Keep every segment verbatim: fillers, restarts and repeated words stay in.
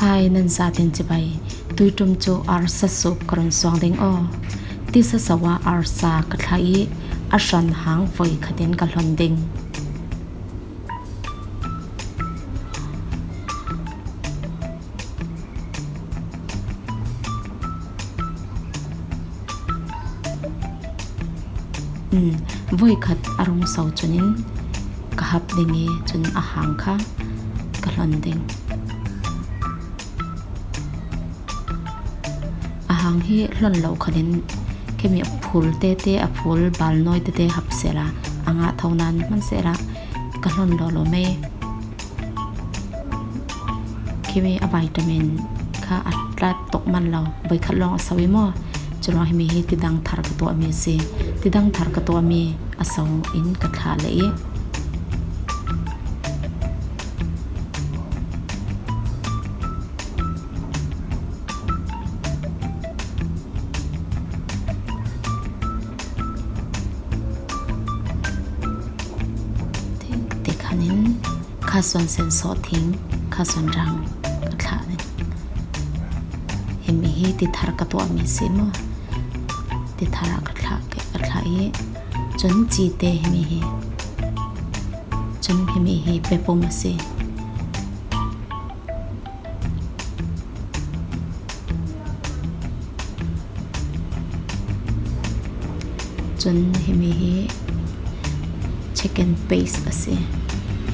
Hai, nan zaten cibai, tuiṭum cu arsa sup ka run suang ding aw. Tisa so ah arsa ka thlah i a hran hang voi khat in ka hlon ding. Um, voi khat a rung so cunin ka hap ding i cun a hang kha ka hlon ding. A hang hi hlon lo khanin khimi a phul tete, a phul bal nawi tete hap sehla a ngah tho nain hman sehla ka hlon lawlaw mei. Khimi a vitamin kha a tlat tuk man lo, voi khat lawng a so i maw. Curuang himi hi tidang thar ka tuahmi a si. Tidang thar ka tuahmi a so in ka thlah leh i. Ti khanin kha suan sen sawh thing, kha suan rang ka thlah ning. Himi hi tithar ka tuahmi si maw? Tithar ah ka thlah, ka thlah i cun cite himi hi, cun himi hi pepum a si. Cun himi hi chicken paste a si.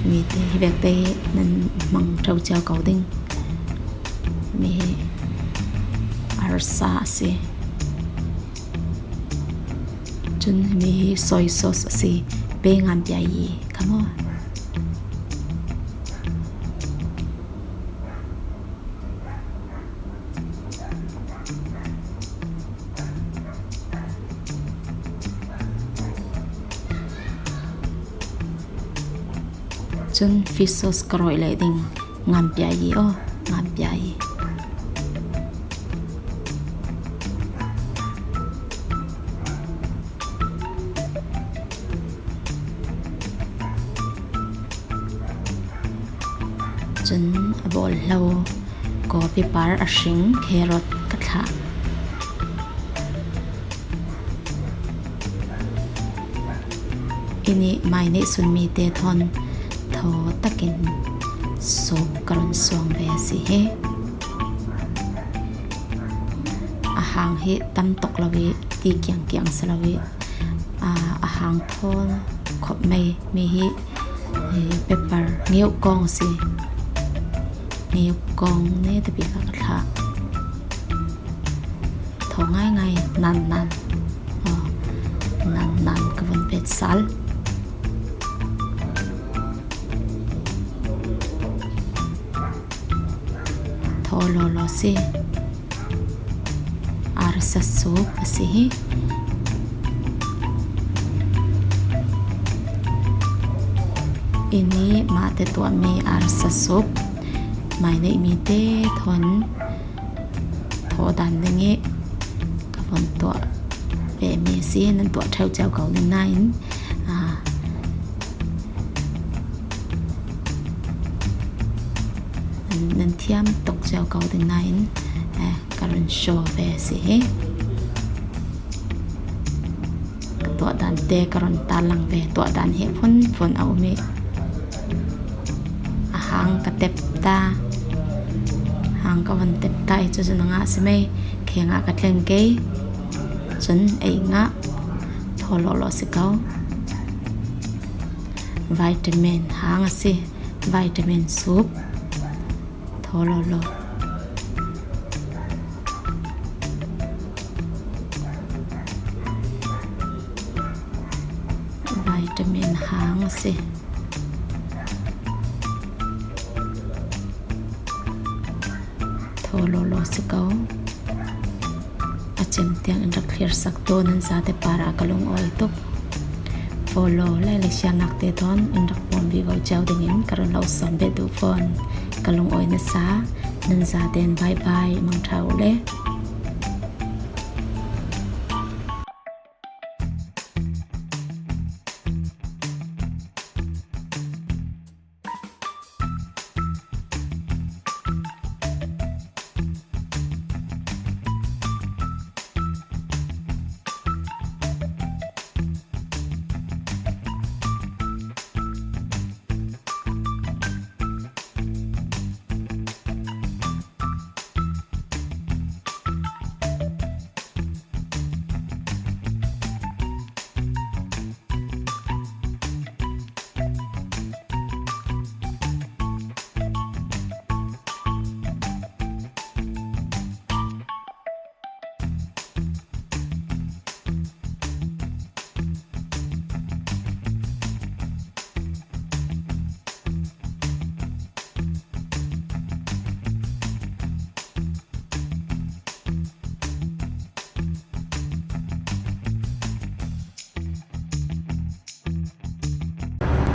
Himi te, hi vek te hi nan hmang ṭheu cio ko ding. Himi hi arsa a si. Cun himi hi soy sauce a si. Pe ngan pia i kha maw? Cun fish sauce ka rawih leh ding ngan pia i aw, ngan pia i. Cun a bawl hlo kawpi par a hring carrot ka thlah. I nih mai neih sunmi te thawn thaw takin sup ka run suang ve a si hi. A hang hi tam tuk lo i ti kiangkiang si lo i, aa, a hang thaw khop mai mi hi, eh, pepper, ngeu kawng a si. Ngeu kawng ne tapi ka ka thlah. Thaw ngaingai, nan nan. Aw, nan nan ka vun pet sal. Thaw lawlaw si. Arsa sup a si hi. I nih mah te tuahmi arsa sup mai neihmi te thawn thaw dan ding i ka vun tuah ve mi a si. Nan tuah ṭheu cio ko ding nain, aa, nan, nan thiam tuk cio ko ding nain, eh, ka run show ve a si hi. Ka tuah dan te ka run tarlang ve, tuah dan hi phunphun a um i a hang ka tep ta, hang ka vun tep ta i cucu na ngah si mei, khe ngah ka thleng kei, cun ei ngah, thaw lawlaw si ko. Vitamin hang a si, vitamin sup. Thaw lawlaw. Vitamin hang a si. Thaw lawlaw si ko. A cem tiang in rak thlir sak tu nan zate par ah ka lungawi tuk. Follow le like share nak te thawn in rak pawm vivo cio dingin ka run lo sawm bet duh fawn. Ka lungawi nasa, nan zaten bye bye, mang ṭha u le.